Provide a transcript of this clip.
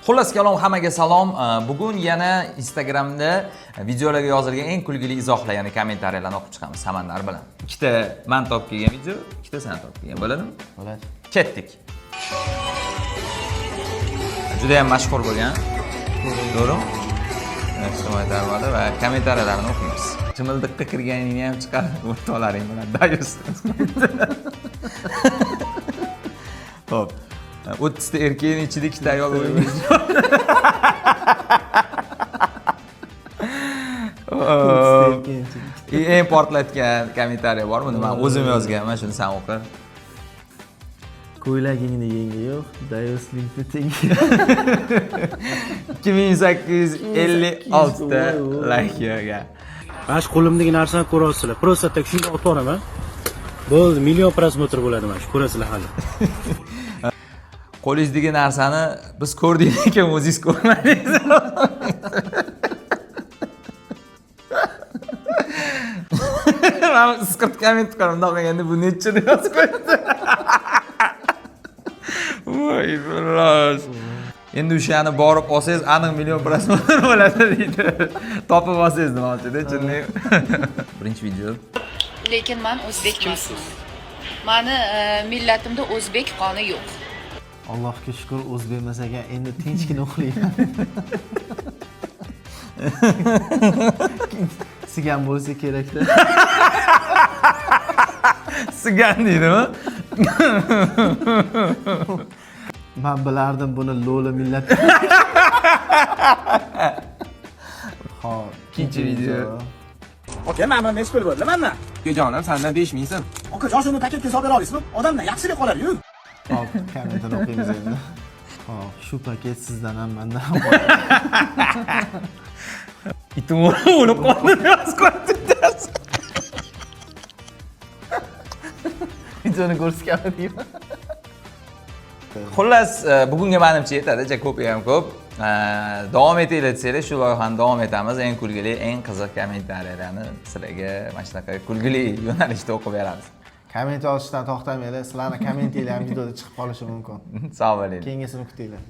Xullas kalom, hammaga salom. Bugun yana Instagramda videolarga yozilgan eng kulgili izohlar, ya'ni kommentariyalarni o'qib chiqamiz Samandar bilan. Ikkita man topib kelgan video, ikkita san topib kelgan bo'ladimi? Bo'ladi. Ketdik. Juda ham mashhur bo'lgan. To'g'rimi? Ijtimoiy tarmoqda va kommentariyalarni o'qiymiz. Chimildiqqa kirganingni ham chiqarib o'rtoqlaring bilan dayus. Xo'p. 30 ta erkakning ichida ikkita ayol o'yinmiz. Eng portlatgan kommentariya bormi? Nima o'zim yozganman, shuni san o'qi. Ko'ylagingni yengi yo'q, dayuslikni tengi. 2856 ta layk yig'gan. Mana shu qo'limdagi narsani ko'ryapsizlar. Просто так shunday olib boraman. Bo'ldi, million просмотр bo'ladi mana shu, ko'rasizlar hali. Qo'lingizdagi narsani biz ko'rdik, lekin o'zingiz ko'rmadingiz. Mana isqirt komment qilib bundoq qilganda bu necha deb yozib qo'yibdi. Voy biroz. Endi o'shani borib olsangiz aniq million просмотр bo'ladi deydi. Topib olsangiz demoqchida, tushundingmi? Birinchi video. Lekin man o'zbek emasman. Mani millatimda o'zbek qoni yo'q. Allohga shukur o'zbek emas ekan, endi tinchgina uxlayman. Sigan bo'lsa kerakda. Sigan deydimi? Man bilardim buni lo'li millat. Xo'p, Ikkinchi video. Aka, mana nechi pul bo'ldi mandan? Ukajonim, sandan 5000 so'm. Okajon, shuni paketga solib bera olasizmi? Odamdan yaxshilik qoladi-yu. Hop, kommentini o'qiymiz endi. Hop, shu paket sizdan ham mandan ham. Itim o'lib qoldi deb yozib qo'yibdi. Videoni ko'rsatganmi deyman. Xullas, bugunga manimcha yetadi, ja ko'p ham ko'p. Davom etinglar desanglar, shu loyihani davom etamiz. Eng kulgili, eng qiziq kommentariyalarni sizlarga mana shunaqa kulgili yo'nalishda o'qib beramiz. Komment yozishdan to'xtamanglar, sizlarni kommentinglar ham videoda chiqib qolishi mumkin. Sog' bo'linglar. Keyingisini kutinglar.